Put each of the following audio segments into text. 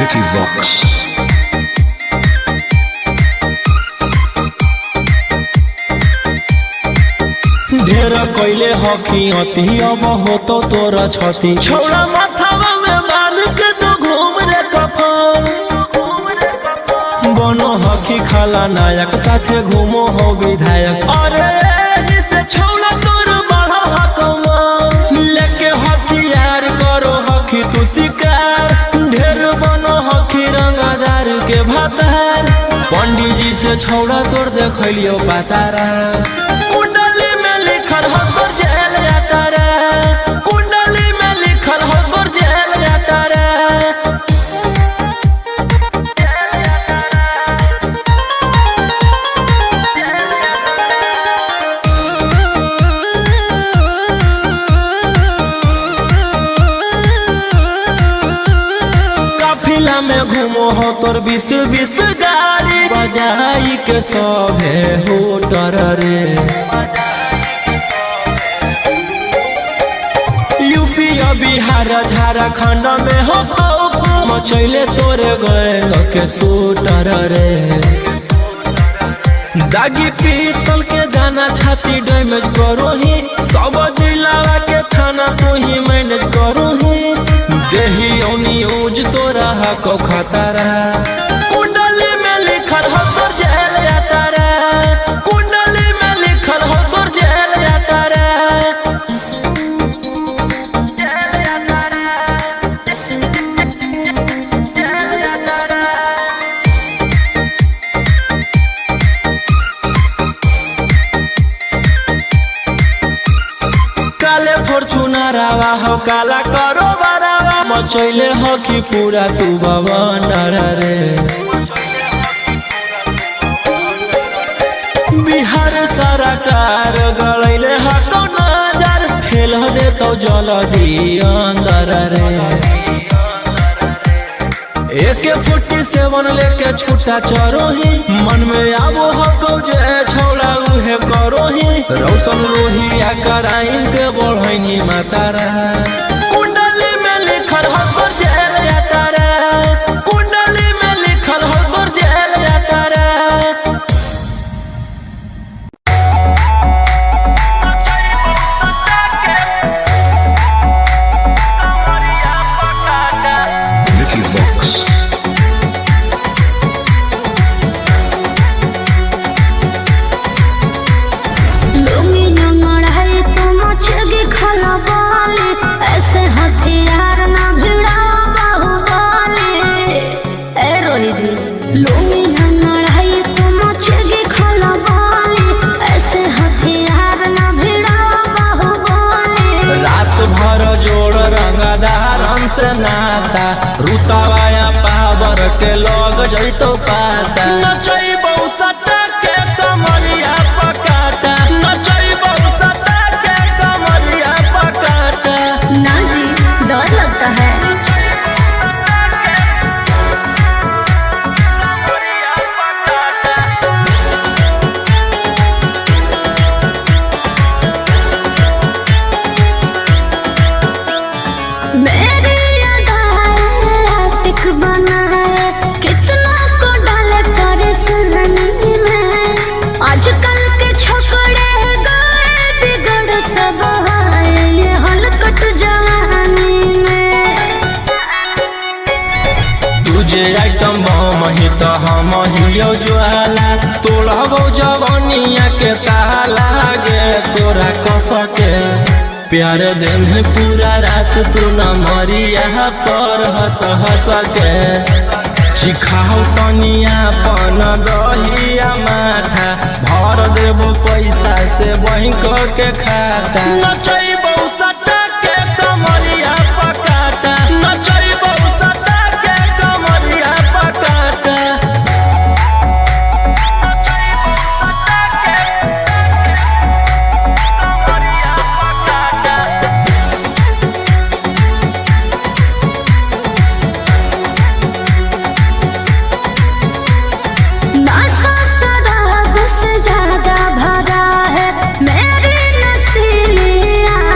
Vicky Vox. ढेर कैले हकी अति अब होतो तोरा छति। छौड़ा माथावा में बाल के तो घूम रे कफन। बनो हकी खाला नायक साथे घूमो हो विधायक। अरे जिसे छौड़ा तोर बढ़ा हकमा लेके हथियार करो हकी तू शिकार। ढेर बनो हकी रंगदार के भातार। पंडित जी से छौड़ा तोर देखलियो पातारा। कुंडली में लिखल हो तोर जेल यातारा। कुंडली में लिखल हो तोर जेल यातारा। काफिला में घूमो हो तोर 20-20 गाड़ी बजाई के सभे होटर रे। यूपी बिहार झारखंड में हो खौफ मचैले तोरे गैंग के शूटर रे। दागी पीतल के दाना छाती डैमेज करो ही। सब जिला के थाना तू ही मैनेज करो ही। देही औनी ऊज तोरा हको खतरा। कुंडली में लिखल हो तोर जेल यातारा। कुंडली में लिखल हो तोर जेल यातारा। काले फॉर्चूनरवा हो काला करो बरावा मचैले हो कि पूरा तू बवंडर रे। बिहार सरकार गड़ैले हको नजर फेल दे तो जल्दी अंदर रे। AK-47 लेके छूटा चरोही। मन में आवो हको जे छौड़ा उहे करोही। रौशन रोही आ कराइन के बढ़ैनी मातारा। कुंडली में लिखल हो तोर जेल यातारा। कुंडली में लिखल हो तोर जेल यातारा। Vicky Vox. लुंगी है तो मचेगी खलबली, ऐसे हथियार ना भिड़ाओ बाहुबली। ए रोही जी, लुंगी है तो मचेगी खलबली, ऐसे हथियार ना भिड़ाओ बाहुबली। रात भर जोड़ रंगदारन से नाता। रुतवाया पावर के लग जैतो पाता। नचैबौ सटा के कमरिया पकाटा। नचैबौ सटा के कमरिया पकाटा। ना जी, डर लगता है। मेरी अदाएं आशिक बनाए, कितना को डाले परेशानी में। आजकल के छोकरे गए बिगड़ सब आए ये हलकट जवानी में। तुझे आइटम बम ही तो हम हियो ज्वाला। तोड़बौ जवनिया के ताला गे तोरा कसके प्यार देह पूरा रात तू न मरिया पर हंस हंस के। चिखाओ तनिया पन दहिया माथा। भर देबो पैसा से बैंक के खाता। नचैबौ सटा के कमरिया पकाटा। नचैबौ सटा के कमरिया पकाटा। नशा शराब से ज्यादा भरा है मेरी नशीली आँख।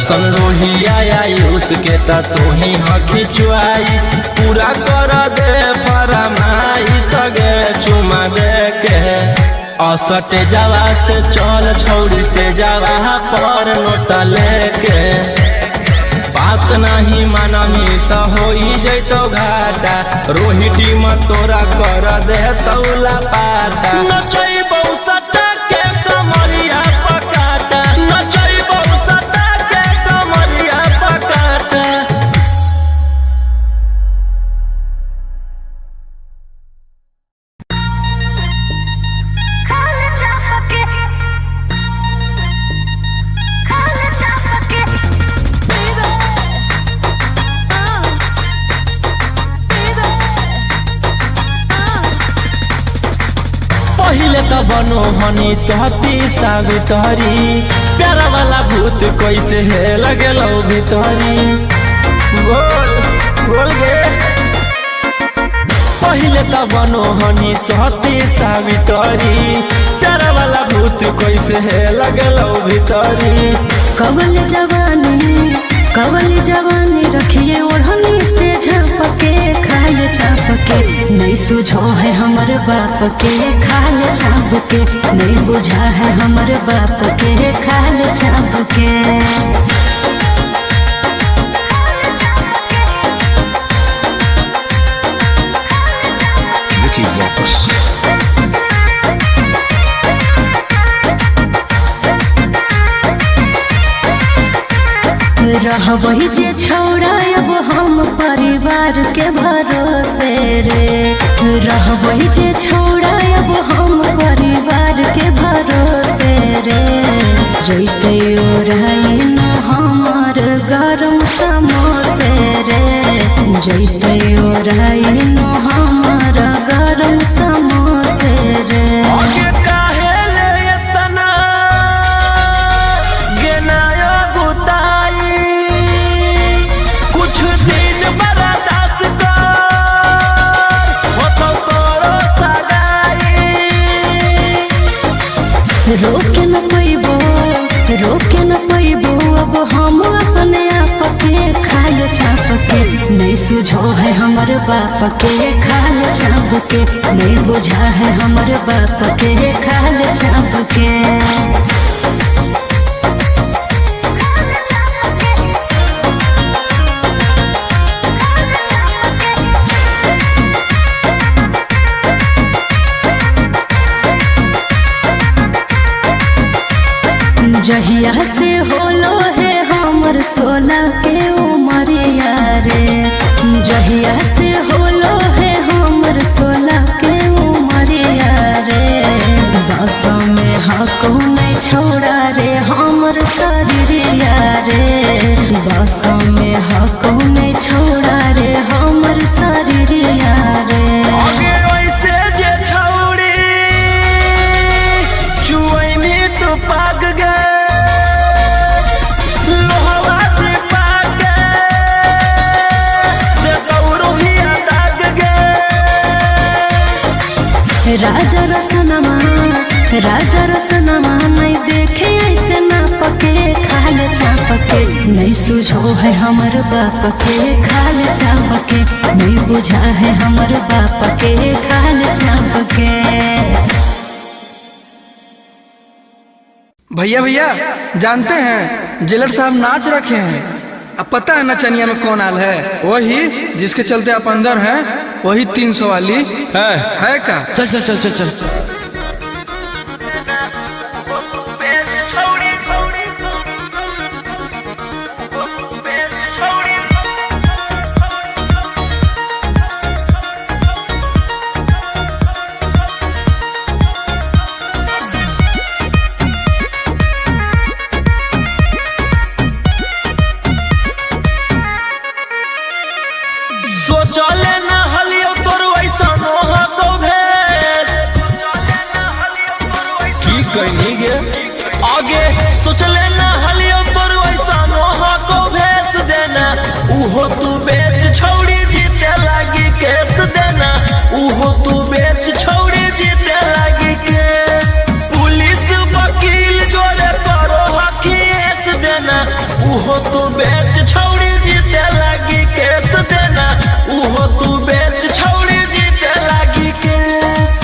रोशन रोहिया आयुष के त तोही हखी चुआइस पूरा कर दे फरमाइश गे चुमा दे के असटे जावा से चल छौड़ी से जावा पर नोट लेके। बात नहीं मानमी त होई जैतो घाटा रोही टीम तोरा कर दे तौला पाता। नचैबौ सटा के कमरिया पकाटा नचैबौ सटा के कमरिया पकाटा। पहिले त बनो हनी सहती सावितरी प्यारा वाला भूत कैसे हे लगेलो भीतरी। बोल बोल गे पहिले त बनो हनी सहती सावितरी प्यारा वाला भूत कैसे हे लगेलो भीतरी। कवल जवानी रखिए ओढ़नी से झपके खाल चापके नहीं सुझो है हमर बाप के खाल चापके नहीं बुझा है हमर बाप के खाल चापके। Vicky Vox. रहबही जे छौड़ा अब हम परिवार के भरोसे रे रहबही जे छौड़ा अब हम परिवार के भरोसे रे जैते ओढ़ाई न हमर गरम समोसे रे जैते ओढ़ाई न हमर गरम समोसे रे। आगे काहे ले इतना गेनायो गुताई कुछ दिन बर्दाश्त कर होतो तोरो सगाई। रोके न पैबो रोके न पैबो अब हम अपने आप के खाल चाप के नहीं सुझो है हमर बाप के खाल चाप के नहीं बुझा है हमर बाप के खाल चाप के। जहिया से होलो है हमर सोना के उमरिया रे जहिया से होलो है हमर सोना के उमरिया रे बस में हको नहीं छोड़ा रे हमर शरीरिया रे बस में हको नहीं छोड़ा रे हमर शरीरिया रे। आगे ऐसे जे छौड़ी चुअइनी तो पाक गे लोहवा से पाक गे देखौ रोहिया दाग गे। राजा रसनमा राजा रसनमा नहीं देखे ऐसे ना पके खाल चापके नहीं सुझो है हमर बाप के खाल चापके नहीं बुझा है हमर बाप के खाल चापके। भैया भैया जानते हैं जेलर साहब नाच रखे हैं। अब पता है नचनिया में कौन आल है? वही जिसके चलते आप अंदर हैं, वही 300 वाली है का? चल चल चल चल चल सोचले ना हलियो तोर ऐसनो हको भेस की कहनी गे आगे सोचले ना हलियो तोर ऐसनो हको भेस देना उहो तू बेच छौड़ी जीते लागी केस देना उहो तू बेच छौड़ी जीते लागी केस पुलिस वकील जोड़े करो हकीस देना उहो तू बेच छौड़ी जीते लागी केस देना, उहो तू बेच छौड़ी जीते लागी केस।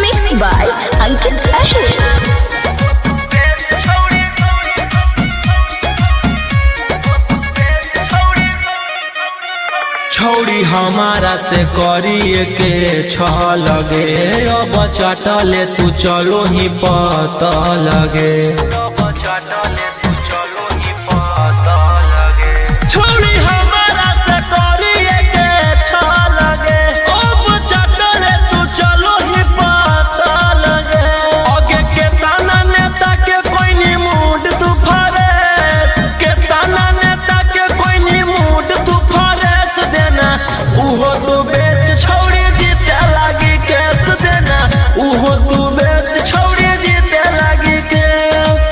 मिक्स बाय अंकित अहिर। छौड़ी हमारा से करिए के छ लगे, अब चटले तू चलो ही पत लगे। छौड़ी हमारा से करिए के छ लगे, अब चटले तू चलो ही पत लगे। आगे के ताना नेता के कोई नी मूड तू फरेस, के ताना नेता के कोई नी मूड तू फरेस देना, उहो तू बेच छौड़ी जीते लागी केस देना, उहो तू बेच छौड़ी जीते लागी केस।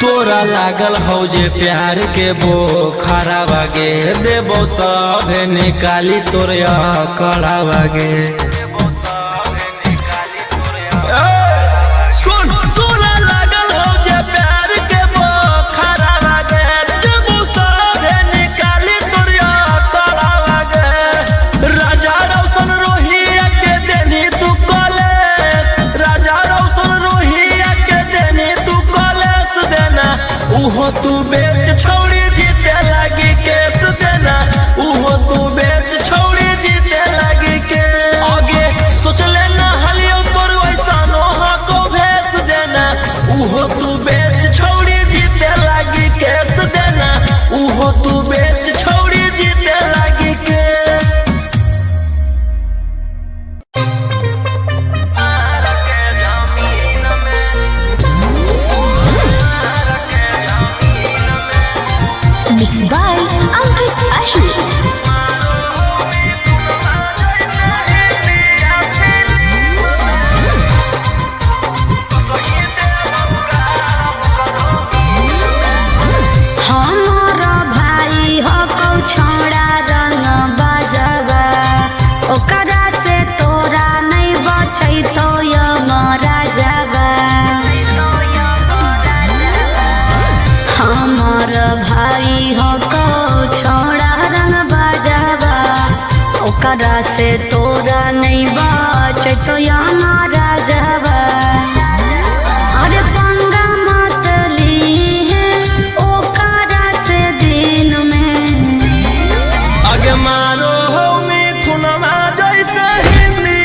तोरा लागल हौ जे प्यार के बोखरा बागे, देबो सभे निकाली तोर कड़ा बागे। सुन तोरा लागल हौ जे प्यार के बोखरा बागे, देबो सभे निकाली तोर कड़ा बागे। राजा रौशन रोहिया के देनी तू कॉलेज, राजा रौशन रोहिया के देनी तू कॉलेज देना, उहो तू बेच छौड़ी जीते लागी केस देना, उहो तू बेच छौड़ी जीते लागी केस। आगे सोच लेना हलियो तोर वैसानो हको भेस देना, उहो तू बेच छौड़ी जीते लागी केस देना, उहो तू बेच छौड़ी जीते लागी केस। मिक्स बाय अंकित अहिर। हमर भाई हकौ छौड़ा रंग बजबा, ओकरा से तोरा नहीं बचैतो राजबा। हमर भाई हकौ छौड़ा रंग बजबा, ओकरा से तोरा नहीं बचैतो राजबा। अरे पंगा मत लीहे ओकरा से दिन में। अगे मारो हो मिथुनमा जैसे हिंदी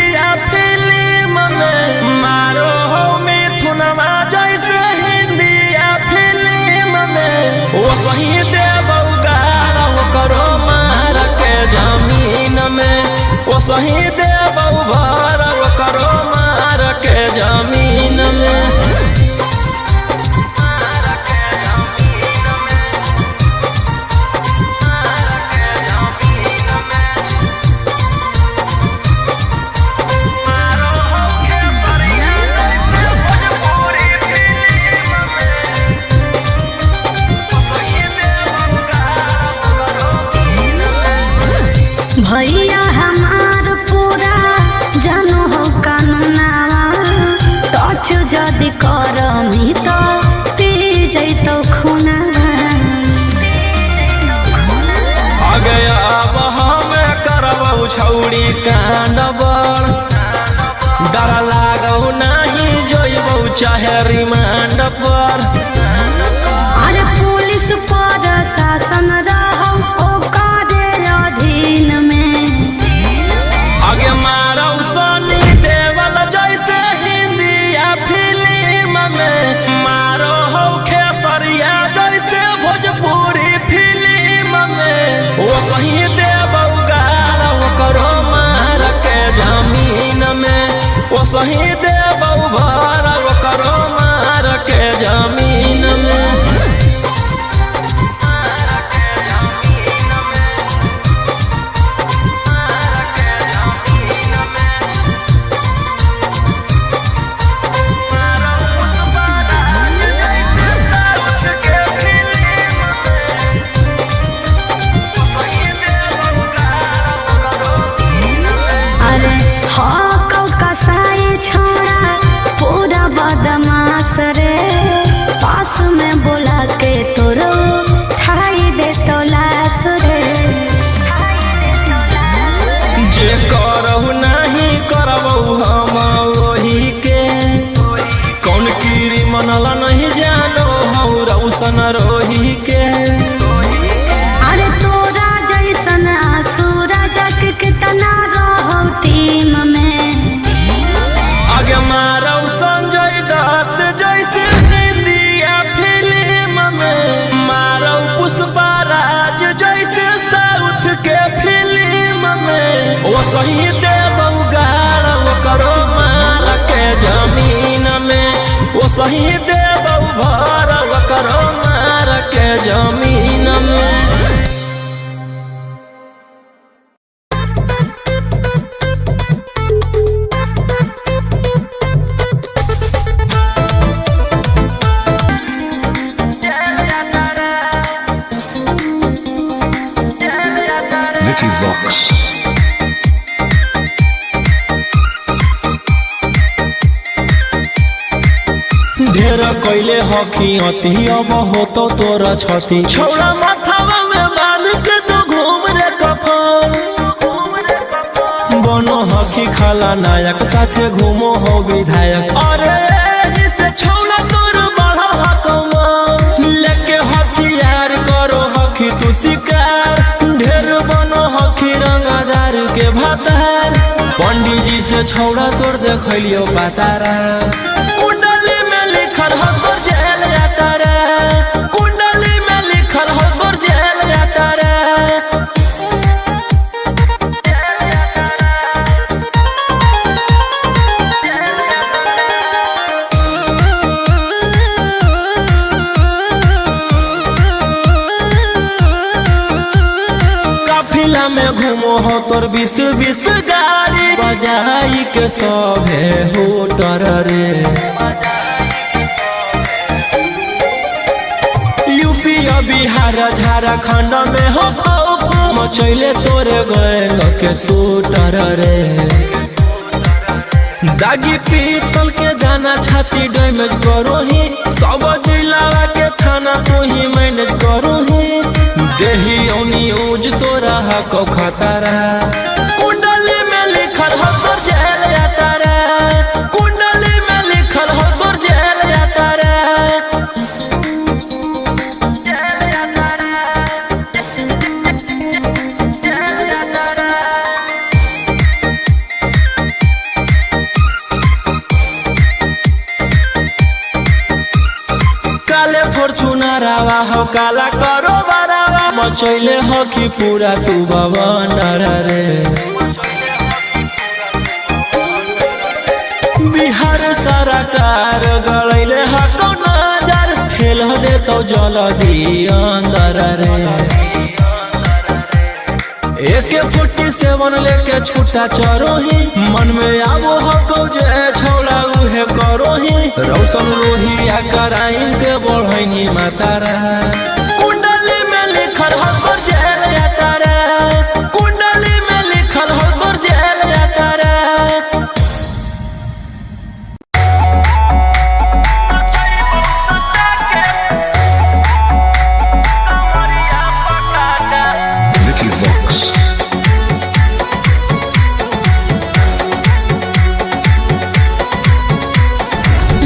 फिल्म में, मारो हो मिथुनमा जैसे हिंदी फिल्म में, ओ सही देबौ गारा करो मार के जमीन में, ओ सही देबौ भर करो मार के जमीन में। भैया हमार पूरा जानो हो कानूनावा, टच जदि करमी तो पी जैतो खुनावा। अगे अब हमें करबौ छौड़ी कांडबर, डर लागौ नाही जइबौ चाहे रिमांड पर। अरे पुलिस पर शासन रहौ ओकरे अधीन में। आगे मारौ सनी देवल जैसे हिंदी फिल्म में, मारो हौ खेसरिया जैसे भोजपुरी फिल्म में, ओ सही देबौ गारा करो मार के जमीन में, ओ सही देबौ भर करो मार के जमीन में। पुष्पा राज जैसे साउथ के फिल्म में, ओ सही देबौ गाड़ करो मार के जमीन में, ओ सही देबौ भर करो मार के जमीन में। Vicky Vox. ढेर कैले हखी अति अब होतो तोरा छति, छौड़ा माथावा में बाल के तो घूम रे कफन, बनो हखी खाला नायक साथे घूमो हो विधायक, अरे एही से छौड़ा तोर बढ़ल हकमा, लेके हथियार करो हखी तू शिकार, ढेर बनो हखी रंगदार के भातार, पंडित जी से छौड़ा तोर देखलियो पातारा, कुंडली में लिखल हो तोर जेल यात्रा, कुंडली में लिखल हो तोर जेल यात्रा। काफिला में घूमो हो तोर 20-20 गाड़ी, बजाई के सभे होटर रे, यूपी और बिहार झारखंड में हो खौफ मचैले तोरे गैंग के शूटर रे, दागी पीतल के दाना छाती डैमेज करो ही, सब जिला के थाना तू ही मैनेज करो ही, देही औनी ऊज तोरा हको खतरा, कुंडली में लिखल हो तोर जेल यात्रा, कुंडली में लिखल हो तोर जेल यात्रा। काले फॉर्चूनरवा हो काला करो बरावा, मचैले हो कि पूरा तू बवंडर रे, बिहार सरकार गलैले हको नजर, फेल दे तो जल्दी अंदर रे, AK-47 लेके छूटा चरोही, मन में आवो हको जे छौड़ा उहे करोही, रौशन रोही आ कराइन के बढ़ैनी मातारा, कुंडली में लिखल हो तोर जेल यात्रा, कुंडली में लिखल हो तोर जेल यात्रा। Vicky Vox.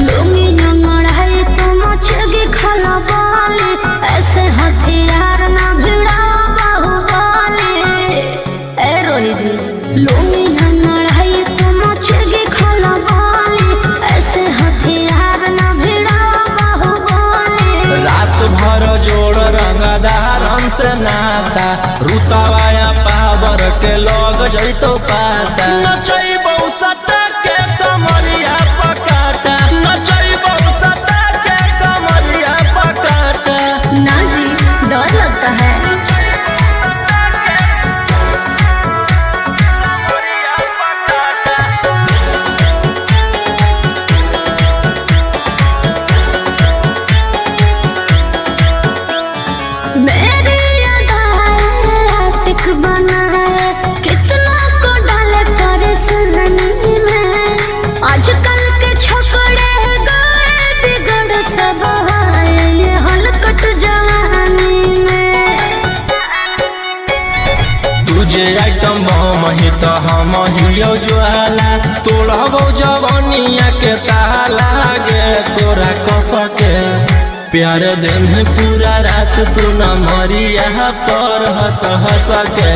लुंगी अंगड़ाई तो मचेगी खलबली, ऐसे हथियार ना भिड़ाओ बाहुबली। ए रोही जी, लुंगी अंगड़ाई तो मचेगी खलबली, ऐसे हथियार ना भिड़ाओ बाहुबली। रात भर जोड़ रंगदारन से नाता, रुतवाया पावर के लग जैतो पाता, नचैबौ सटा के कमरिया पकाटा, नचैबौ सटा के कमरिया पकाटा। ना जी, डर लगता है। मेरी अदाएं आशिक बनाए, कितना को डाले परेशानी में। आजकल के छोकरे गए बिगड़ सब आए, ये हलकट जवानी में। तुझे आइटम बम ही तो हम हियो ज्वाला, तोड़बो जवानिया के ताला गे तोरा कसके, प्यार देह पूरा रात तू न मरिया पर हंस हंस के,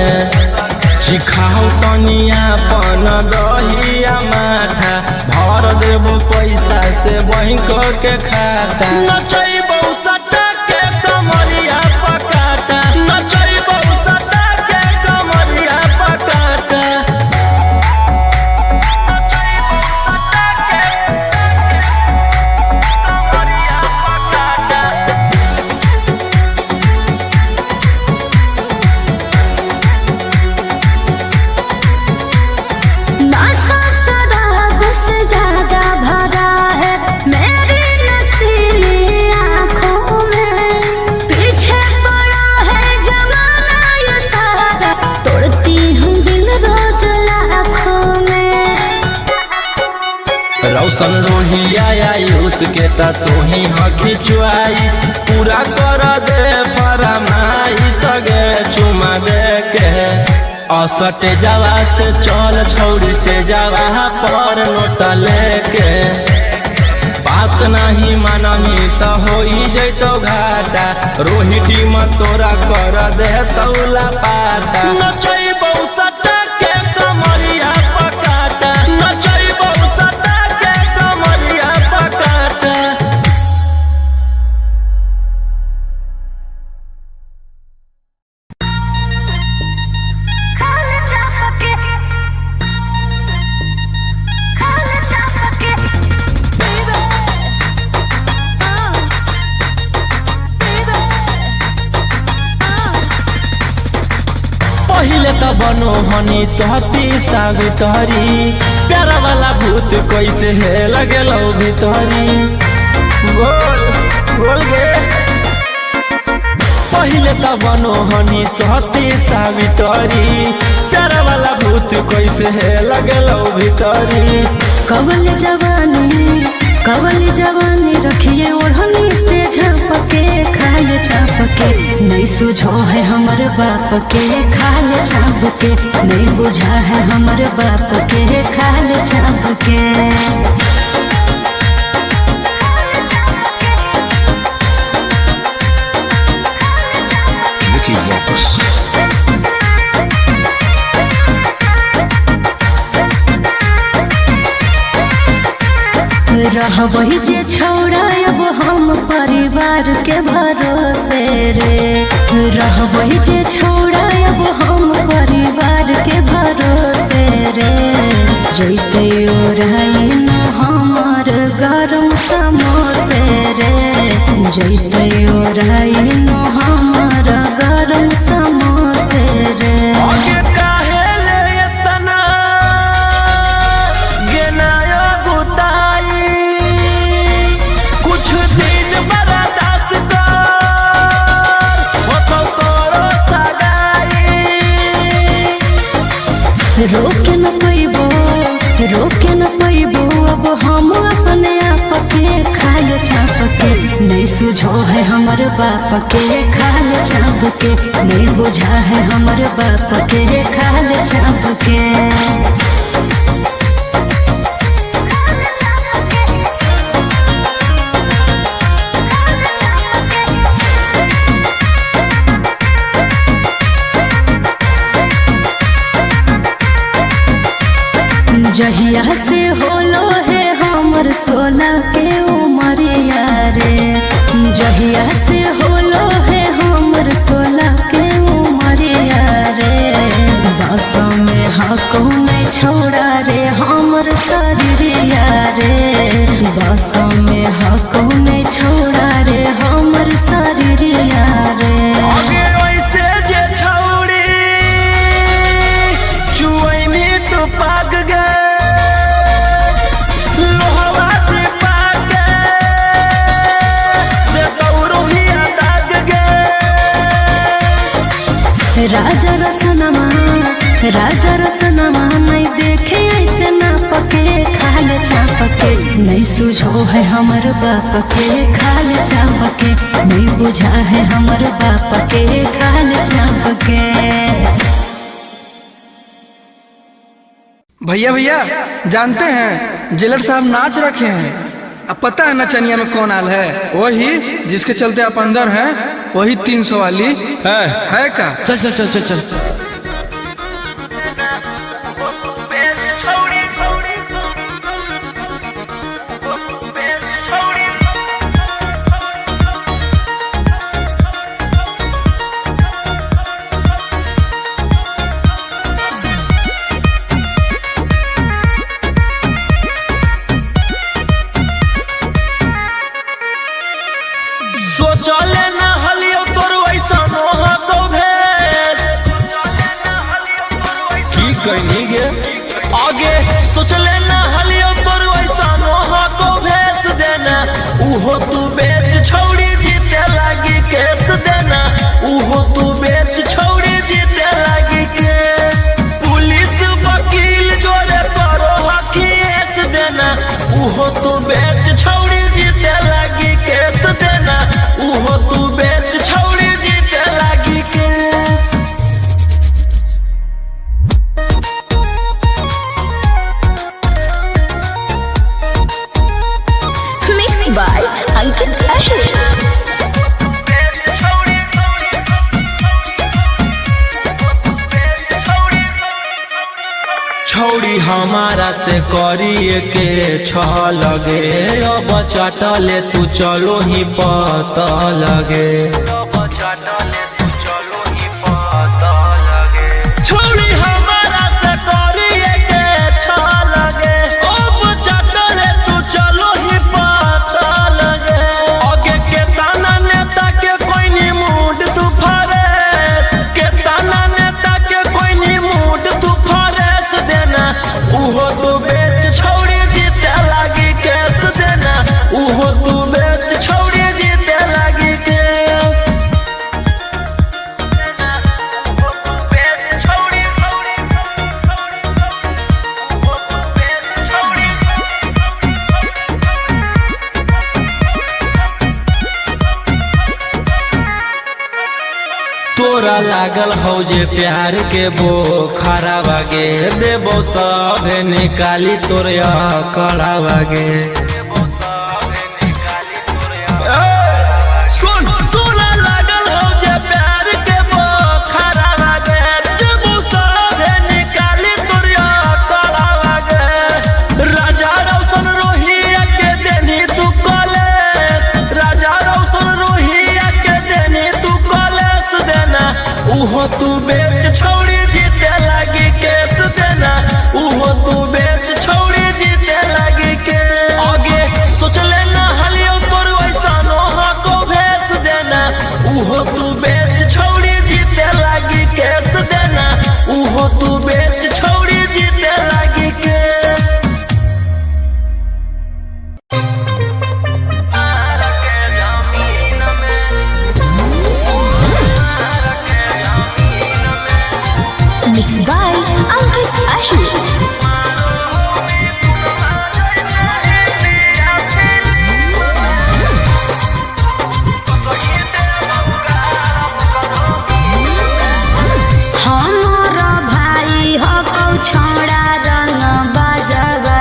चिखाओ तनिया पन दहिया माथा, भर देबो पैसा से बैंक के खाता, नचैबो सटा के कमरिया पकाटा। रोशन रोहिया आयुष के त तोही हकी चुआइस पूरा कर दे फरमाइश गे चुमा दे के असट जावा से चल छौरी से जावा पर नोट लेके। बात नहीं मानमी त होई जैतो घाटा रोही टीम तोरा कर दे तौला पाता। नचैबौ सटा के कमरिया पकाटा, नचैबौ सटा के कमरिया पकाटा। पहिले त बनो हनी सहती सावितरी, प्यारा वाला भूत कैसे हे लगेलो भीतरी। बोल बोल गे। पहिले त बनो हनी सहती सावितरी, प्यारा वाला भूत कैसे हे लगेलो भीतरी। कवल जवानी रखिए ओढ़नी से झाँप के खाल चाप के, नहीं सुझो है हमर बाप के खाल चाप के, नहीं बुझा है हमर बाप के खाल चाप के। Vicky Vox. रहबही जे छौड़ा अब हम परिवार के भरोसे रे, रहबही जे छौड़ा अब हम परिवार के भरोसे रे। जैते ओढ़ाई हमर गरम समोसे रे, जैते ओढ़ाई हमर गरम समोसे रे। आगे काहे ले इतना गेनायो गुताई, कुछ दिन बर्दाश्त कर होतौ तोरो सगाई। रोके न पैबो, रोके न पैबो अब हम अपने आप के खाल चाप के, नहीं सुझो है हमर बाप के खाल चाप के, नहीं बुझा है हमर बाप के खाल चाप के। जहिया से होलो है हमर सोना के उमरिया रे, जहिया से होलो है हमर सोना के उमरिया रे। बस में हको नहीं छोड़ा रे हमर शरीरिया रे, बस में हको नहीं छोड़ा रे हमर शरीरिया रे। आगे ऐसे जे छौड़ी चुऐनी तू पाक गे, लोहवा से पाक गे, दे दौरुहिया दाग गे। राजा रसनमा, राजा रसनमा नहीं देखे ऐसे ना पके खाल चाप के, नहीं सुझो है हमर बाप के खाल चाप के, नहीं बुझा है हमर बाप के खाल चाप के। भैया भैया जानते हैं जेलर साहब नाच रखे हैं। अब पता है नचनिया में कौन आल है? वही जिसके चलते आप अंदर हैं, वही 300 वाली है का। चल चल चल चल चल। सोचले न हलियो तोर ऐसन हको भेस, की कहनी गे आगे। सोचले न हलियो तोर ऐसन हको भेस देना, उहो तू बेच छौड़ी जीते लागी केस देना, उहो तू बेच छौड़ी जीते लागी केस। पुलिस वकील जोरे करो हकी एस देना, उहो छौड़ी हमारा से करिए के छ लगे, अब चटले तू चलो ही पत लगे। छौड़ी हमारा से करिए के छ लगे, अब चटले तू चलो ही पत लगे। आगे के ताना नेता के कोई नी मूड तू फरेस, के ताना नेता के कोई नी मूड तू फरेस देना। उहो तू बेच छौड़ी जीते लागी केस देना, उहो तू बेच छौड़ी जीते लागी केस। तोरा लागल हौ जे प्यार के बोखरा बागे, देबो सब निकाली तोर कड़ा बागे। सुन तोरा लागल हौ जे प्यार के बोखरा बागे, देबो सब निकाली तोर कड़ा बागे। राजा रौशन रोहिया के देनी तू कॉलेज, राजा रौशन रोहिया के देनी तू कॉलेज देना। उहो तू बेच छौड़ी जीते लागी केस देना, उहो तू बेच छौड़ी जीते लागी केस। आगे सोचले ना हलियो तोर वैसनो हको भेस देना, उहो तू बेच छौड़ी जीते लागी केस देना, उहो तू बेच छौड़ी जीते लागी case. Mix by Ankit Ahir. हमर भाई हकौ छौड़ा रंग बजबा,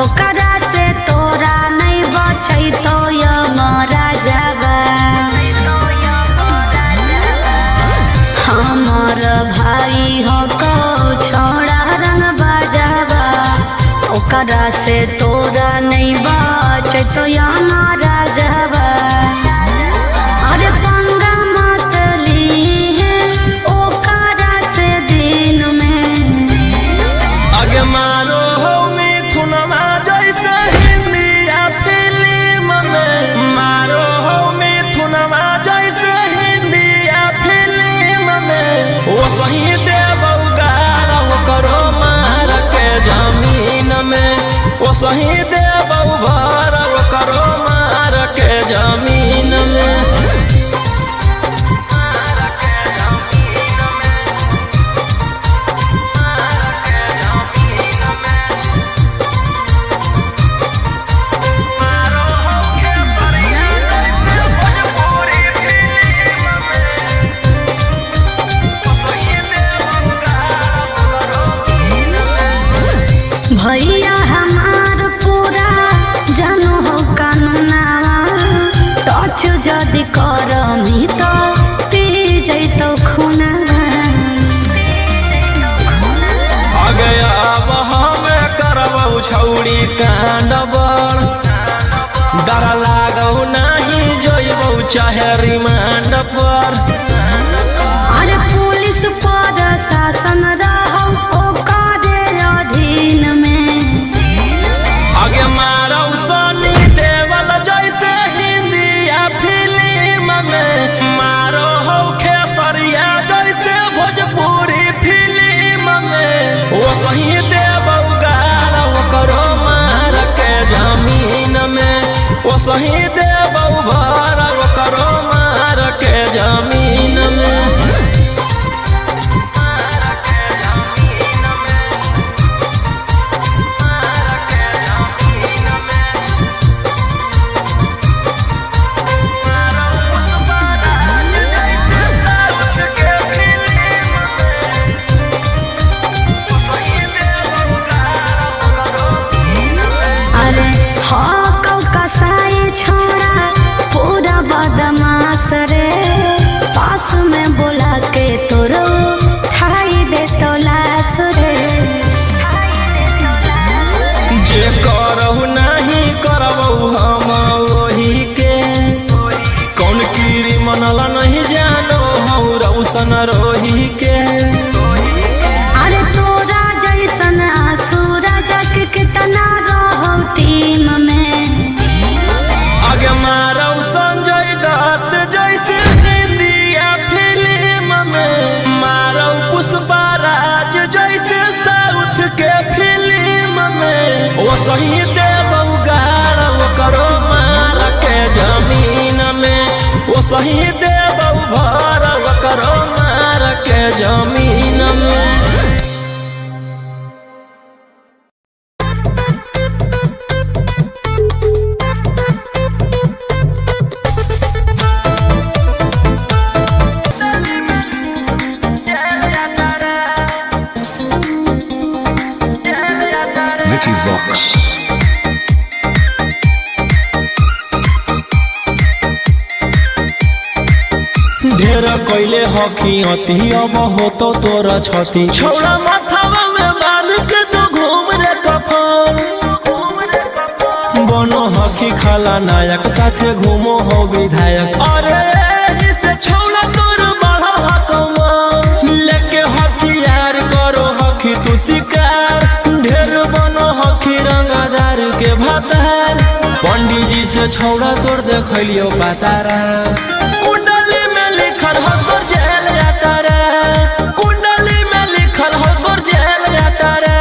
ओकरा से तोरा नहीं बचैतो यमराजबा। हमर भाई हकौ छौड़ा रंग बजबा, ओकरा से तोरा नहीं बचैतो यमराजबा। अरे पंगा मत लीहे ओकरा से दिन में। आगे मारो हो मिथुनमा जैसे हिंदी फिल्म में, मारो हो मिथुनमा जैसे हिंदी फिल्म में। वो सही देबौ गारा करो मार के जमीन में, वो सही देबौ भर करो मार के जमीन में। भैया हमार पूरा जानो हो कानूनावा, टच जदि करमी तो पी जैतो खुनावा। आगे अब हमें करबौ छौड़ी कांड बड़, डर लागौ नाही जइबौ चाहे रिमांड पर। अरे पुलिस पर शासन रहौ ओकरे अधीन में। आगे मारौ सनी देवल जैसे हिंदी फिल्म में, मारो हौ खेसरिया जैसे भोजपुरी फिल्म में। वो सही देबौ गारा करो मार के जमीन में, वो सही देबौ भर करो मार के जमीन में। अरे हाँ कसाई छोड़ा पूरा बदमाश रे। रोशन रोही के। अरे तोरा जैसन सूरज कितना रहो टीम में। आगे मारो संजय दत्त जैसे इंडिया फिल्म में, मारो पुष्पा राज जैसे साउथ के फिल्म में। ओ सही देव गाड़ करो मार के जमीन में, ओ सही देव भर करो मार के जमीन में। Vicky Vox. ढेर कैले हकी अति अब होतो तोरा छति, छौड़ा माथावा में बाल के तो घूम रे कफन। बनो हकी खाला नायक साथे घूमो हो विधायक, अरे जिसे छौड़ा तोर बढ़ा हकमा। लेके हथियार करो हकी तू शिकार, ढेर बनो हकी रंगदार के भातार। पंडित जी से छौड़ा तोर देखलियो पातारा, कुंडली में लिखल हो तोर जेल जाता रे, कुंडली में लिखल हो तोर जेल जाता रे।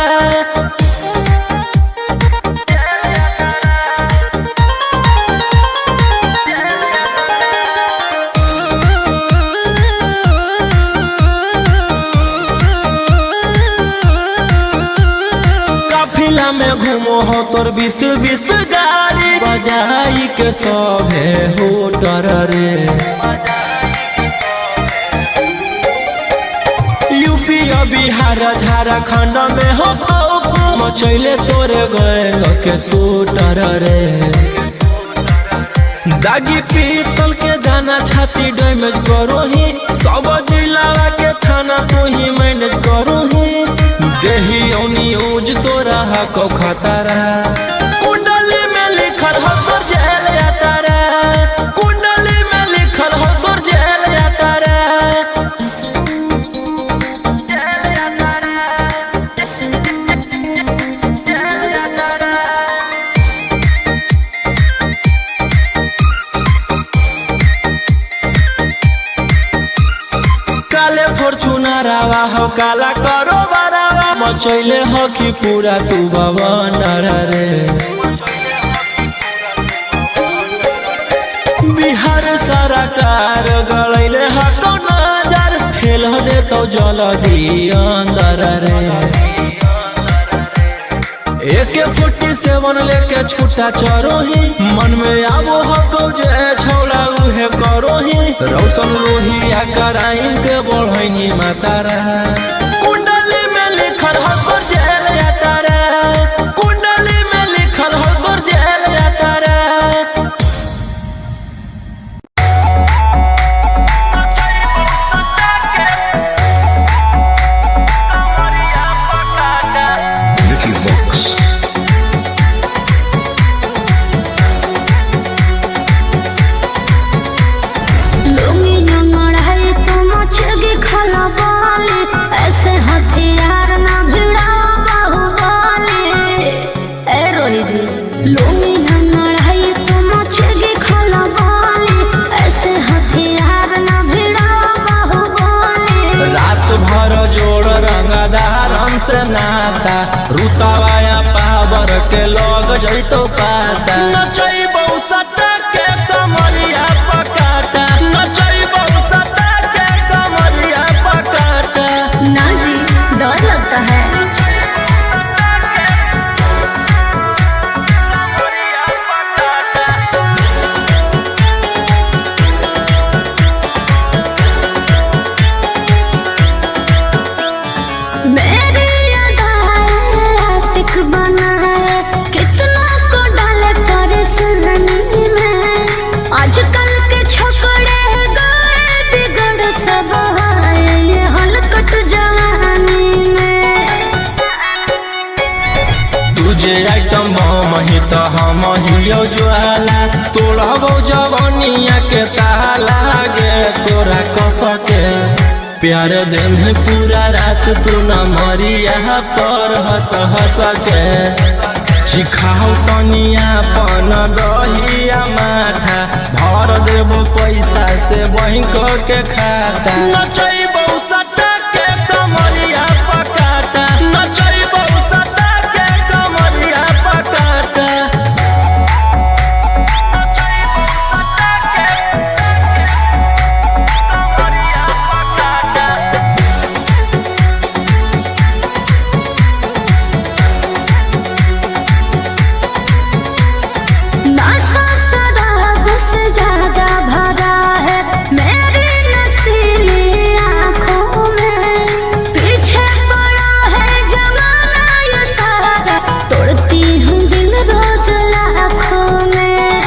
काफिला में घूमो हो तोर 20-20 गाड़ी, बजाई के सभे होटर रे। यूपी और बिहार झारखंड में हो खौफ मचैले तोरे गए के शूटर रे। दागी पीतल के दाना छाती डैमेज करो ही, सब जिला के थाना तू ही मैनेज करो ही। देही औनी ऊज तोरा हको खतरा, कुंडली में लिखल हो तोर जेल जाता रे, कुंडली में लिखल हो तोर जेल जाता रे। काले फॉर्चूनरवा हो काला करो बरावा, मचैले हो कि पूरा तू बवन रे। बिहार सरकार गलैले हको नजर, फेल दे तो जल्दी अंदर रे। AK-47 लेके छूटा चरो ही, मन में आवो हको जे छौड़ा उहे करो ही। रोशन रोहिया कराइन के बढ़ैनी मातारा, कुंडली में लिखल हो तोर जेल जाता रे, कुंडली में लिखल हो तोर जेल जाता रे। Vicky Vox. लुंगी अंगड़ाई तो मचेगी खलबली, ऐसे हथियार ना भिड़ाओ बाहुबली। ए रोही जी, लुंगी अंगड़ाई तो मचेगी खलबली, ऐसे हथियार ना भिड़ाओ बाहुबली। रात भर जोड़ रंगदारन से नाता, रुतवाया पावर के लग जैतो पाता। नचैबौ सटा के कमरिया पकाटा, नचैबौ सटा के कमरिया पकाटा। ना जी, डर लगता है। मेरी अदाएं आशिक बनाए, कितना को डाले परेशानी में। आजकल के छोकरे गए बिगड़ सब आए, ये हलकट जवानी में। तुझे आइटम बम ही तो हम हियो ज्वाला, तोड़बो जवनिया के ताला गे तोरा कसके। प्यार देह पूरा रात तू न मरिया पर हंस हंस के। सिखाओ तनिया पन दहिया माथा, भर देबो पैसा से बैंक के खाता। नचैबौ सटा के कमरिया पकाटा, नचैबौ सटा के कमरिया पकाटा। नशा शराब से ज्यादा भरा है मेरी नशीली आँखों में, पीछे पड़ा है जमाना ये सारा, तोड़ती हूँ दिल रोज लाखों में।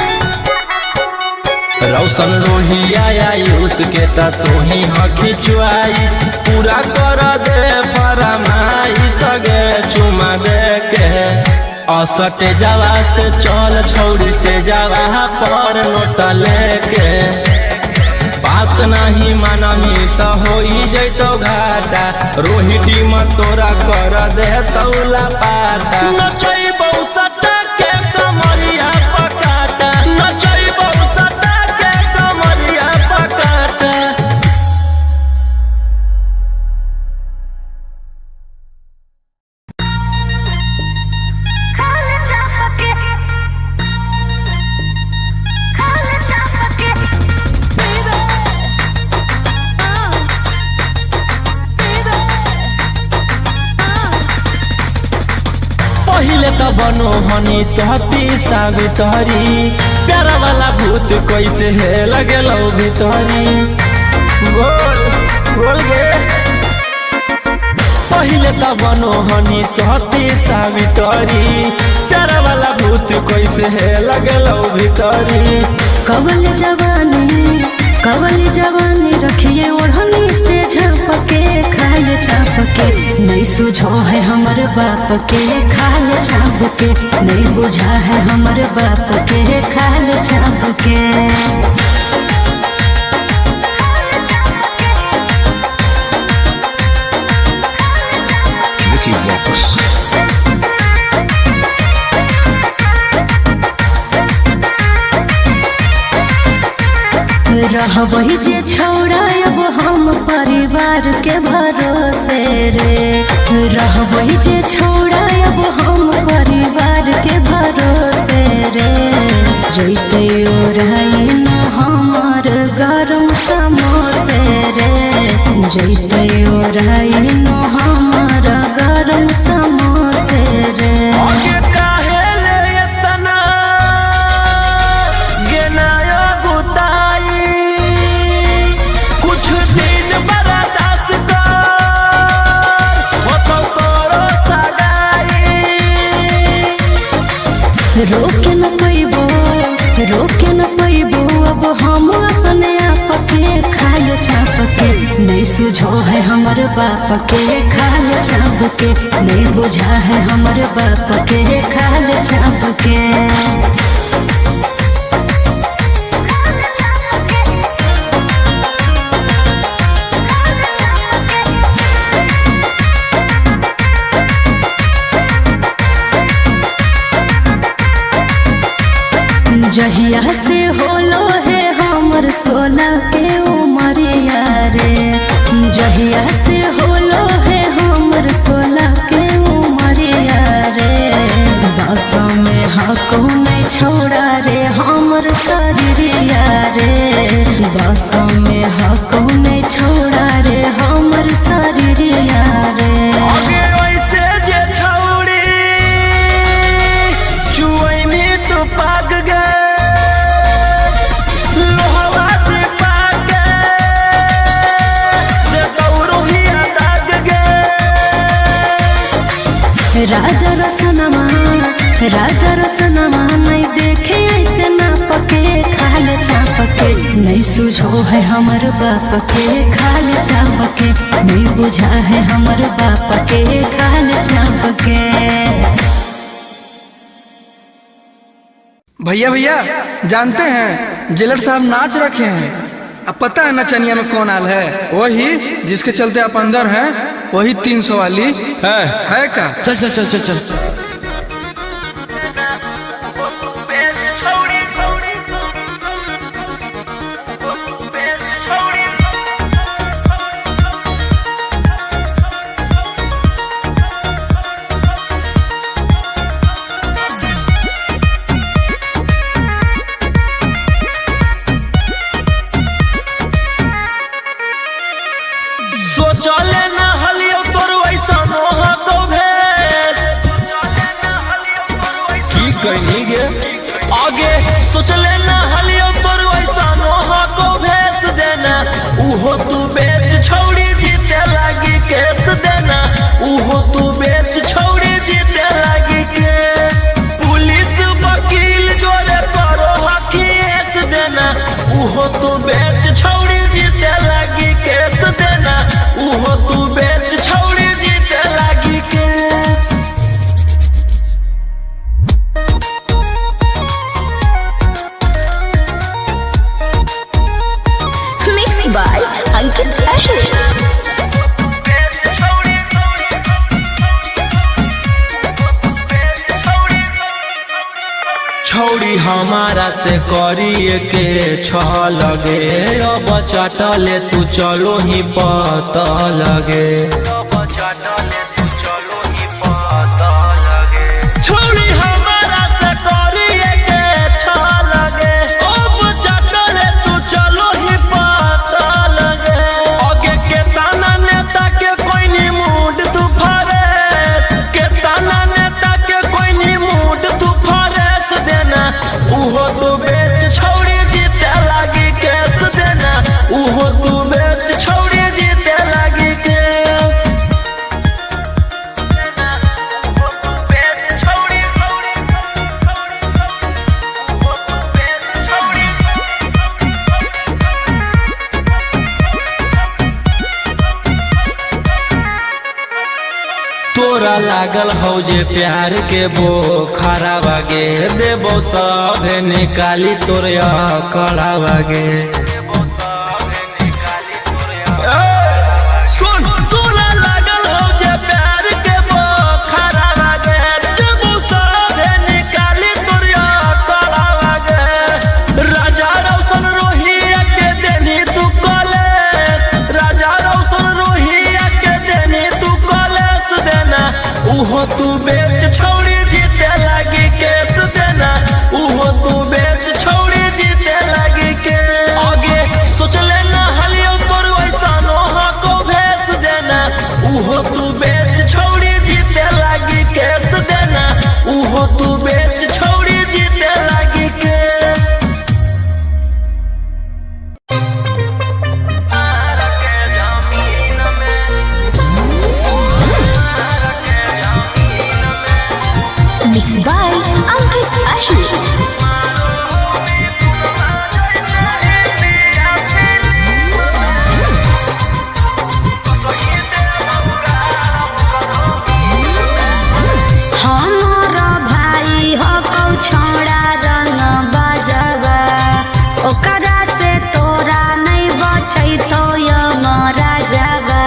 रौशन रोहिया आयुष के त तोही हखी चुआइस, पूरा कर दे फरमाइश गे चुमा दे के। असट जावा से चल छौड़ी से जावा पर नोट लेके। बात नहीं मानमी त होई जैतो घाटा, रोही टीम तोरा कर दे तौला पाता। नचैबौ सटा के कमरिया पकाटा, नचैबौ सटा के कमरिया पकाटा। पहिले त बनो हनी सहती सावितरी, प्यारा वाला भूत कैसे हे लगेलो भीतरी। बोल बोल गे। पहिले त बनो हनी सहती सावितरी, प्यारा वाला भूत कैसे हे लगेलो भीतरी। कवल जवानी, कवल जवानी रखिए ओढ़नी से झपके खाल चापके, नहीं सुझो है हमर बाप के खाल चापके, नहीं बुझा है हमर बाप के खाल चापके। Vicky Vox. रहबही जे छौड़ा अब हम परिवार के भरोसे रे, रहबही जे छौड़ा अब हम परिवार के भरोसे रे, जैते ओढ़ाई न हमर गरम समोसे रे, जैते ओढ़ाई न हमर गरम समोसे रे। आगे काहे ले एतना गेनायो गुताई, कुछ दिन बर्दाश्त कर होतौ तोरो सगाई। रोके न पैबो, रोके न पैबो अब हम अपने आप के खाल चाप के, नहीं सुझो है हमर बाप के खाल चाप के, नहीं बुझा है हमर बाप के खाल चाप के। जहिया से होलो है हमर सोना के उमरिया रे, जहिया से होलो है हमर सोना के उमरिया रे, बस में हको नहीं छोड़ा रे हमर शरीरिया रे, बस में हको नहीं छोड़ा रे हमर शरीरिया रे। आगे ऐसे जे छौड़ी चुअनी तो पाक गे, लोहवा से पाक गे, रे गौरोहिया दाग गे। राजा रसनमा, राजा रसनमा नहीं देखे ऐसे ना पके खाल चापके, नहीं सुझो है हमर बाप के खाल चापके, नहीं बुझा है हमर बाप के खाल चापके। भैया भैया जानते हैं जेलर साहब नाच रखे हैं। अब पता है नचनिया में कौन आल है? वही जिसके चलते आप अंदर हैं, वही 300 वाली है का। चल चल चल चल चल। सोचले न हलियो तोर वैसा मोह को भेस की कहनी गे आगे। सोचले न हलियो तोर वैसा मोह को भेस देना, उहो तू बेच छौड़ी जीते लागी केस देना, उहो तू बेच छौड़ी जीते लागी केस। पुलिस वकील जोरे करो हकीस देना, उहो तू बेच छौड़ी जीते लागी केस देना, उहो तू बेच छौड़ी जीते लागी केस। मिक्स बाय अंकित अहिर। छौड़ी हमारा से करिए के छ लगे, अब चटले तू चलो ही पता लगे। छौड़ी हमारा से करिए के छ लगे, अब चटले तू चलो ही पता लगे। आगे के ताना नेता के कोई नी मूड तू फरेस, के ताना नेता के कोई नी मूड तू फरेस देना, उहो तू बेच छौड़ी जीते लागी केस देना, उहो तू बेच छौड़ी जीते लागी केस। तोरा लागल हौ जे प्यार के बोखरा बागे, देबो सभे निकाली तोर कड़ा बागे। सुन तोरा लागल हौ जे प्यार के बोखरा बागे, देबो सभे निकाली तोर कड़ा बागे। राजा रौशन रोहिया के देनी तू कॉलेज, राजा रौशन रोहिया के देनी तू कॉलेज देना, उहो तू बेच छौड़ी जीते लागी केस देना, उहो तू बेच छौड़ी जीते लागी केस। आगे सोचले ना हलियो तोर वैसा नोहा को भेस देना, उहो तू बेच छौड़ी जीते लागी केस देना, उहो तू बेच छौड़ी जीते लागी केस। मिक्स बाय अंकित अहिर। हमर भाई हो कौ छौड़ा रंग बजवा, ओकरा से तोरा नहीं बचैतो राजवा।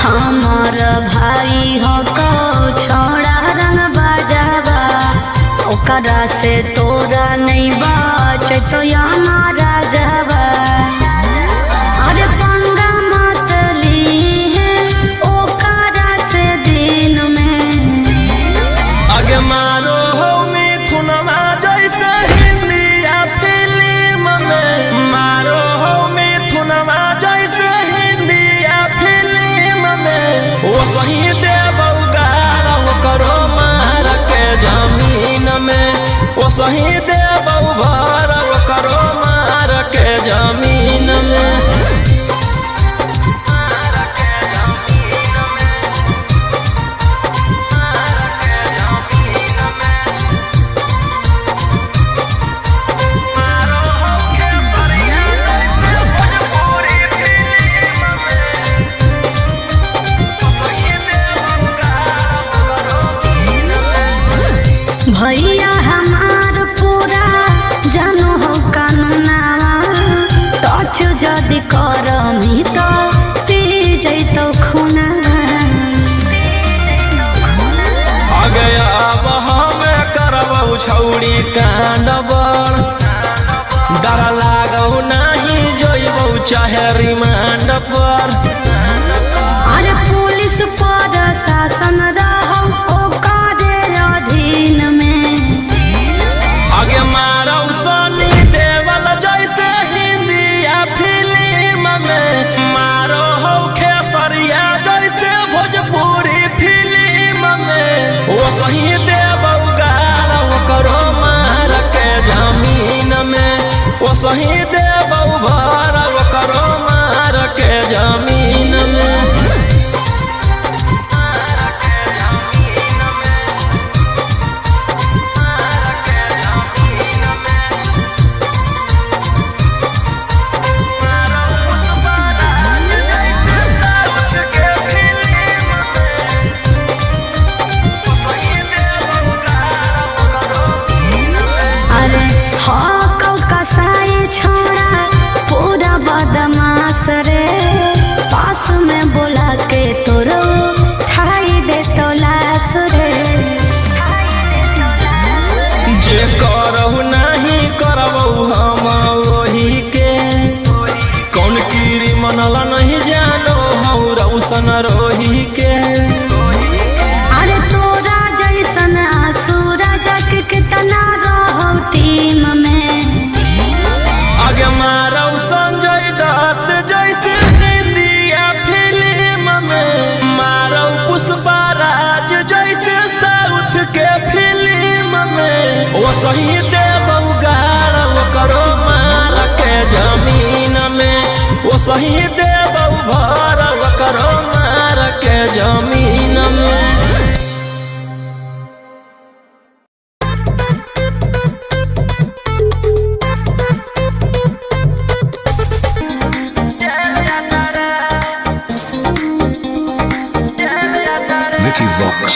हमर भाई हो कौ छौड़ा रंग बजवा, ओकरा से तोरा नहीं बचैतो राजवा। अरे पंगा मत लीहे ओकरा से दिन में। आगे मारो हो मिथुनमा जैसे हिंदी फिल्म में, मारो हो मिथुनमा जैसे हिंदी फिल्म में, वो सही देबौ गारा करो मार के जमीन में, वो सही देबौ भर करो मार के जमीन में। भैया हमार पूरा जानो। जदि करमी तो पी जैतौ खुनावा। अगे अब हमें करबौ छौड़ी कांड बड़, डर लागौ नाही जइबौ चाहे रिमांड पर। अरे पुलिस पर शासन रहौ ओकरे अधीन में। आगे मारौ सनी देवल जैसे हिंदिया फिल्म में, मारो हौ खेसरिया जैसे भोजपुरी फिल्म में। ओ सही देबौ गाल ओकरो मार के जमीन में, ओ सही देबौ भर ओकरो मार के जमीन में। अरे हाँ कौ कसाई छोड़ा पूरा बदमाश रे, पास में बोला के तोरो ठाई दे तो लाश रे। जे करहु नाही करबौ हम ओही के, कौन कीरी मनल नहीं जानो हौ रौशन रोही के। अरे तोरा जैसन आसुरा जग कितना रहो टीम में। आगे मारौ संजय दत्त जैसे हिंदिया फिल्म में, मारौ पुष्पा राज जैसे साउथ के फिल्म में। ओ सही देबौ गाल ओकरो मार के जमीन में, ओ सही देबौ भर ओकरो मार के जमीन में। Vicky Vox.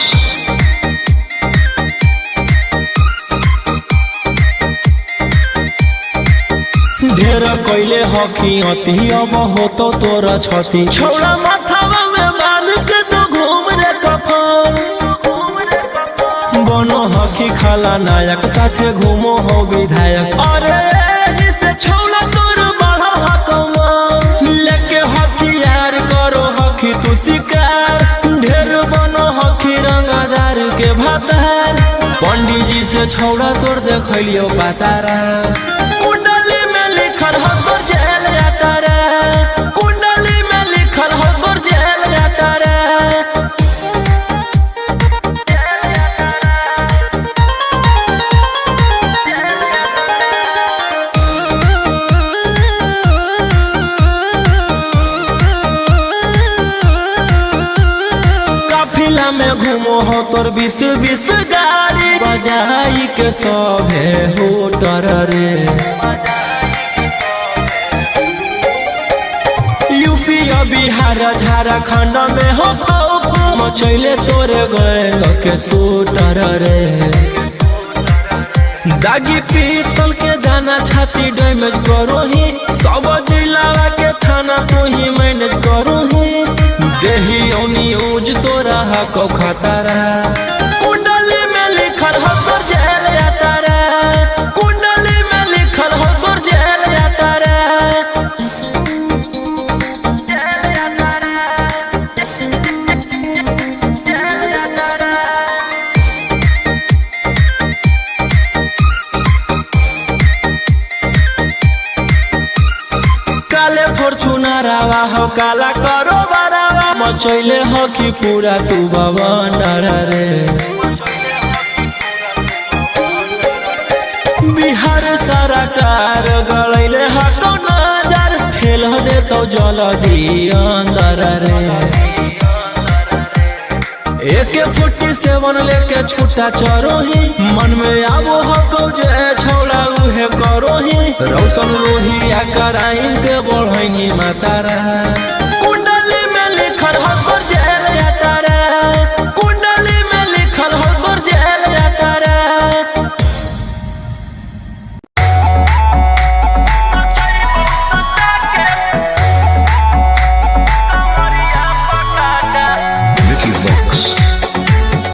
ढेर कैले हकी अति अब होतो तोरा छति, छौड़ा माथावा में बाल के तो घूम रे कफन। बनो हकी खाला नायक साथे घूमो हो विधायक, अरे एही से छौड़ा तोर बढ़ल हकमा। लेके हथियार करो हकी तू शिकार, ढेर बनो हकी रंगदार के भातार। पंडित जी से छौड़ा तोर देखलियो पातारा, कुंडली में लिखल हो तोर जेल यात्रा, कुंडली में लिखल हो तोर जेल यात्रा। काफिला में घूमो हो तोर 20-20 गाड़ी, बजाई के सभे होटर रे। यूपी और बिहार झारखंड में हो खौफ मचैले तोरे गैंग के शूटर रे। दागी पीतल के दाना छाती डैमेज करो ही, सब जिला के थाना तू ही मैनेज करो ही। देही औनी ऊज तोरा हको खतरा, कुंडली में लिखल हो तोर जेल यात्रा, कुंडली में लिखल हो तोर जेल यात्रा। काले फॉर्चूनरवा हो काला करो बरावा, मचैले हो कि पूरा तू बवंडर रे। बिहार सरकार गलैले हको नजर, फेल देतो जल्दी अंदर रे। AK-47 लेके छुट्टा चरोही, मन में आवो हको जे छौड़ा उहे करोही। रौशन रोही आ कराइन के बढ़ैनी मातारा।